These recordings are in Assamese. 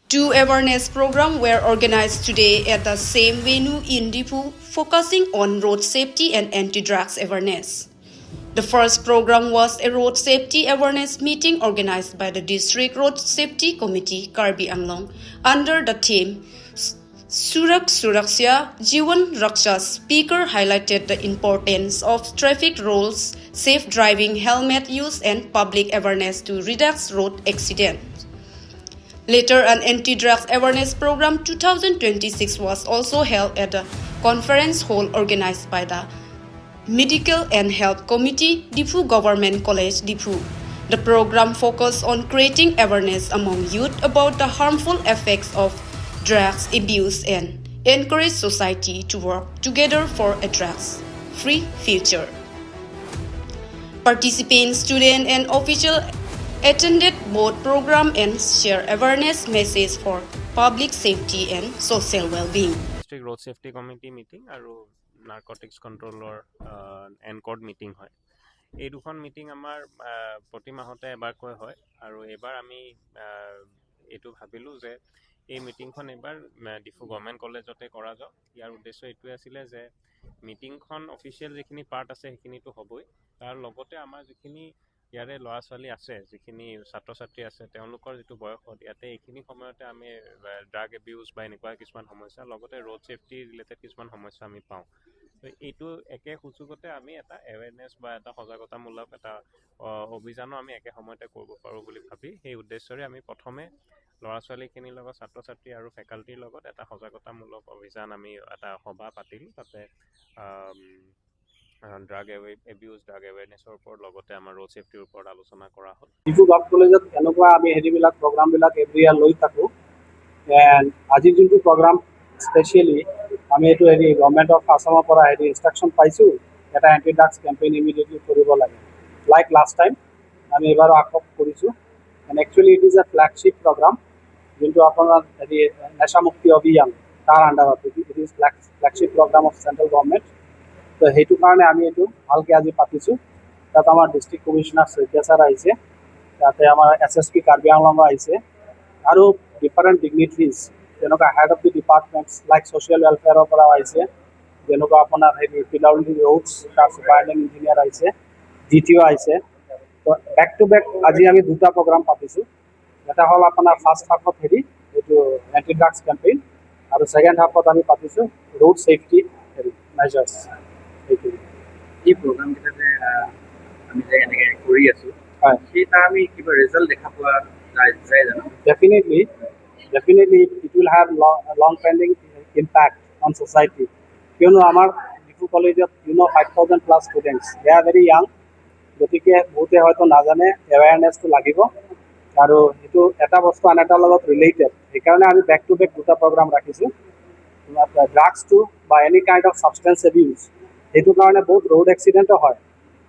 Two awareness programs were organized today at the same venue in Diphu, focusing on road safety and anti-drugs awareness. The first program was a road safety awareness meeting organized by the District Road Safety Committee, Karbi Anglong, under the theme Sadak Suraksha Jeevan Raksha. Speaker highlighted the importance of traffic rules, safe driving, helmet use, and public awareness to reduce road accidents. Later, an anti-drugs awareness program 2026 was also held at the conference hall organized by the Medical and Health Committee, Diphu Government College, Diphu. The program focused on creating awareness among youth about the harmful effects of drugs abuse and encourage society to work together for a drugs-free future. Participants, students, and officials attended both program and share awareness message for public safety and social well-being. District road safety committee meeting আৰু নাৰ্কটিক্স কণ্ট্ৰলৰ এনকৰ্ড মিটিং হয়। এই দুখন মিটিং আমাৰ প্ৰতি মাহতে এবাৰকৈ হয় আৰু এইবাৰ আমি এইটো ভাবিলোঁ যে এই মিটিংখন এইবাৰ ডিফু গভৰ্ণমেণ্ট কলেজতে কৰা যাওক। ইয়াৰ উদ্দেশ্য এইটোৱে আছিলে যে মিটিংখন অফিচিয়েল যিখিনি পাৰ্ট আছে, সেইখিনিতো হ'বই, তাৰ লগতে আমাৰ যিখিনি ইয়াৰে ল'ৰা ছোৱালী আছে, যিখিনি ছাত্ৰ ছাত্ৰী আছে, তেওঁলোকৰ যিটো বয়সত ইয়াতে এইখিনি সময়তে আমি ড্ৰাগ এবিউজ বা এনেকুৱা কিছুমান সমস্যা, লগতে ৰোড ছেফটি ৰিলেটেড কিছুমান সমস্যা আমি পাওঁ। ত' এইটো একে সুযোগতে আমি এটা এৱেৰনেছ বা এটা সজাগতামূলক এটা অভিযানো আমি একে সময়তে কৰিব পাৰোঁ বুলি ভাবি, সেই উদ্দেশ্যৰে আমি প্ৰথমে ল'ৰা ছোৱালীখিনিৰ লগত, ছাত্ৰ ছাত্ৰী আৰু ফেকাল্টিৰ লগত এটা সজাগতামূলক অভিযান আমি এটা সভা পাতিলোঁ। তাতে ড্ৰাগ এবিউজ, ড্ৰাগ এৱেৰনেছৰ ওপৰত, লগতে আমাৰ ৰোড ছেফটিৰ ওপৰত আলোচনা কৰা হ'ল। ডিফু গভ কলেজত এনেকুৱা আমি হেৰিবিলাক, প্ৰগ্ৰামবিলাক এভৰি ইয়াৰ লৈ থাকোঁ। এণ্ড আজিৰ যোনটো প্ৰগ্ৰাম, স্পেচিয়েলি আমি এইটো হেৰি গভৰ্ণমেণ্ট অফ আছামৰ পৰা হেৰি ইনষ্ট্ৰাকশ্যন পাইছোঁ, এটা এণ্টি ড্ৰাগছ কেম্পেইন ইমিডিয়েটলি কৰিব লাগে। লাইক লাষ্ট টাইম, আমি এইবাৰো আকৌ কৰিছোঁ। And actually it is a flagship program, যোনটো আপোনাৰ হেৰি নেশামুক্তি অভিযান, তাৰ আণ্ডাৰত it is flagship program of central government. তো সেইটো কাৰণে আমি এইটো ভালকৈ আজি পাতিছোঁ। তাত আমাৰ ডিষ্ট্ৰিক্ট কমিশ্যনাৰ শইকীয়া ছাৰ আহিছে, তাতে আমাৰ এছ এছ পি কাৰ্বি আংলঙো আহিছে আৰু ডিফাৰেণ্ট ডিগনিটৰিজ, যেনেকুৱা head of the departments like social ৱেলফেয়াৰৰ পৰাও আহিছে, যেনেকুৱা আপোনাৰ হেৰি পি ডাব্লিউ ডি ৰোডছ, তাৰ ছুপাৰিণ্টেণ্ডেণ্ট ইঞ্জিনিয়াৰ আহিছে, ডি টি অ' আহিছে। তো বেক টু বেক আজি আমি দুটা প্ৰগ্ৰাম পাতিছোঁ। এটা হ'ল আপোনাৰ ফাৰ্ষ্ট হাফত হেৰি এইটো এণ্টি ড্ৰাগছ কেম্পেইন আৰু ছেকেণ্ড হাফত আমি পাতিছোঁ ৰোড ছেফটি হেৰি মেজাৰ্ছ, সেইখিনি। এই প্ৰগ্ৰামকেইটা যে আমি যে এনেকে কৰি আছো, সেই তাৰ আমি কিবা ৰেজাল্ট দেখা পোৱা যায় জানো? Definitely it will have long pending impact on society, কিয়নো আমাৰ ডিফু কলেজত 5,000 plus students, they are very young. গতিকে বহুতে হয়তো নাজানে, এৱেৰনেছটো লাগিব আৰু সেইটো এটা বস্তু আন এটাৰ লগত ৰিলেটেড। সেইকাৰণে আমি বেক টু বেক দুটা প্ৰগ্ৰাম ৰাখিছোঁ। ড্ৰাগছটো বা any kind of substance abuse, সেইটো কাৰণে বহুত ৰোড এক্সিডেণ্টো হয়।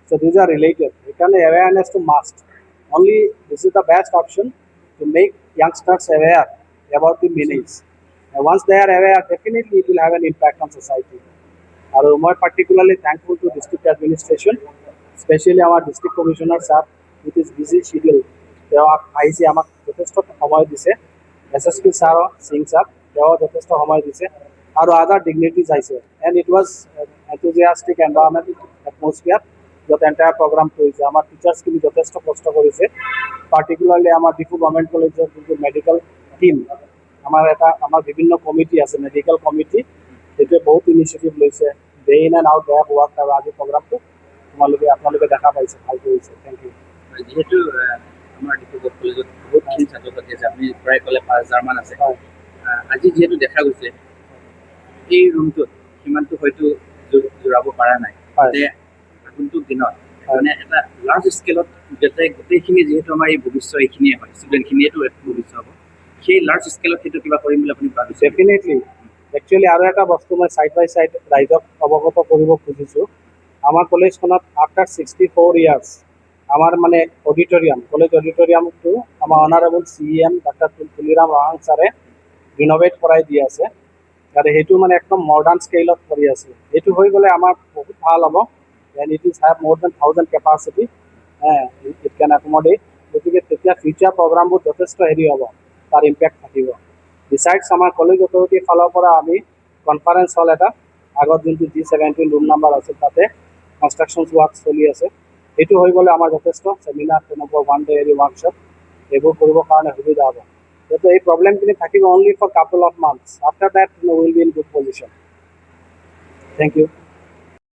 So these are related. সেইকাৰণে এৱেৰনেছটো must. Only this is the best option to make youngsters aware about the menace. And once they are aware, definitely it will have an impact on society. আৰু মই particularly thankful to district administration, specially আমাৰ district commissioner sir, with his busy schedule তেওঁ আহিছে, আমাক যথেষ্ট সময় দিছে। S S P sir Singh sir, তেওঁ যথেষ্ট সময় দিছে আৰু আদাৰ ডিগনিটিজ আহিছে। And it was enthusiastic environment, atmosphere, য'ত এণ্টায়াৰ প্ৰগ্ৰামটো হৈছে। আমাৰ টিচাৰ্ছখিনি যথেষ্ট কষ্ট কৰিছে। পাৰ্টিকুলাৰলি আমাৰ ডিফু গভৰ্ণমেণ্ট কলেজৰ যোনটো মেডিকেল টীম, আমাৰ এটা আমাৰ বিভিন্ন কমিটি আছে, মেডিকেল কমিটি, সেইটোৱে বহুত ইনিচিয়েটিভ লৈছে। Day in and out they have work আৰু আজি প্ৰগ্ৰামটো আপোনালোকে দেখা পাইছে, ভালকৈ হৈছে। Thank you. যিহেতু আমাৰ ডিফু গভ কলেজত বহুতখিনি ছাত্ৰ ছাত্ৰী আছে, আপুনি প্ৰায় ক'লে 5,000মান আছে। আজি যিহেতু দেখা গৈছে, এই ৰুমটোত সিমানটো হয়তো জোৰাব পৰা নাই। যে আগন্তুক দিনত মানে এটা লাৰ্জ স্কেলত যাতে গোটেইখিনি, যিহেতু আমাৰ এই ভৱিষ্যত এইখিনিয়ে হয়, ষ্টুডেণ্টখিনিয়েতো ভৱিষ্যত হ'ব, সেই লাৰ্জ স্কেলত সেইটো কিবা কৰিম বুলি আপুনি ভাবিছে? ডেফিনেটলি। একচুৱেলি আৰু এটা বস্তু মই ছাইড বাই ছাইড ৰাইজক অৱগত কৰিব খুজিছোঁ। আমাৰ কলেজখনত আফটাৰ 64 ইয়াৰ্ছ আমাৰ মানে অডিটৰিয়াম, কলেজ অডিটৰিয়ামটো আমাৰ honourable C M doctor Tuliram Ronghang ছাৰে ৰিন'ভেট কৰাই দি আছে আৰু সেইটো মানে একদম মডাৰ্ণ স্কেলত কৰি আছে। সেইটো হৈ গ'লে আমাৰ বহুত ভাল হ'ব and it is have more than 1,000 capacity it can accommodate. গতিকে তেতিয়া ফিউচাৰ প্ৰগ্ৰামবোৰ যথেষ্ট হেৰি হ'ব, তাৰ ইম্পেক্ট থাকিব। বিচাইডছ আমাৰ কলেজ অথৰিটিৰ ফালৰ পৰা আমি কনফাৰেঞ্চ হল এটা, আগত যোনটো জি 17 ৰুম নাম্বাৰ আছিল, তাতে কনষ্ট্ৰাকশ্যন ৱৰ্ক চলি আছে। সেইটো হৈ গ'লে আমাৰ যথেষ্ট চেমিনাৰ, তেনেকুৱা ওৱান ডে হেৰি ৱৰ্কশ্বপ এইবোৰ কৰিবৰ কাৰণে সুবিধা হ'ব। যিহেতু এই প্ৰব্লেমখিনি থাকিব only for couple of months, after that we'll be in good position. Thank you.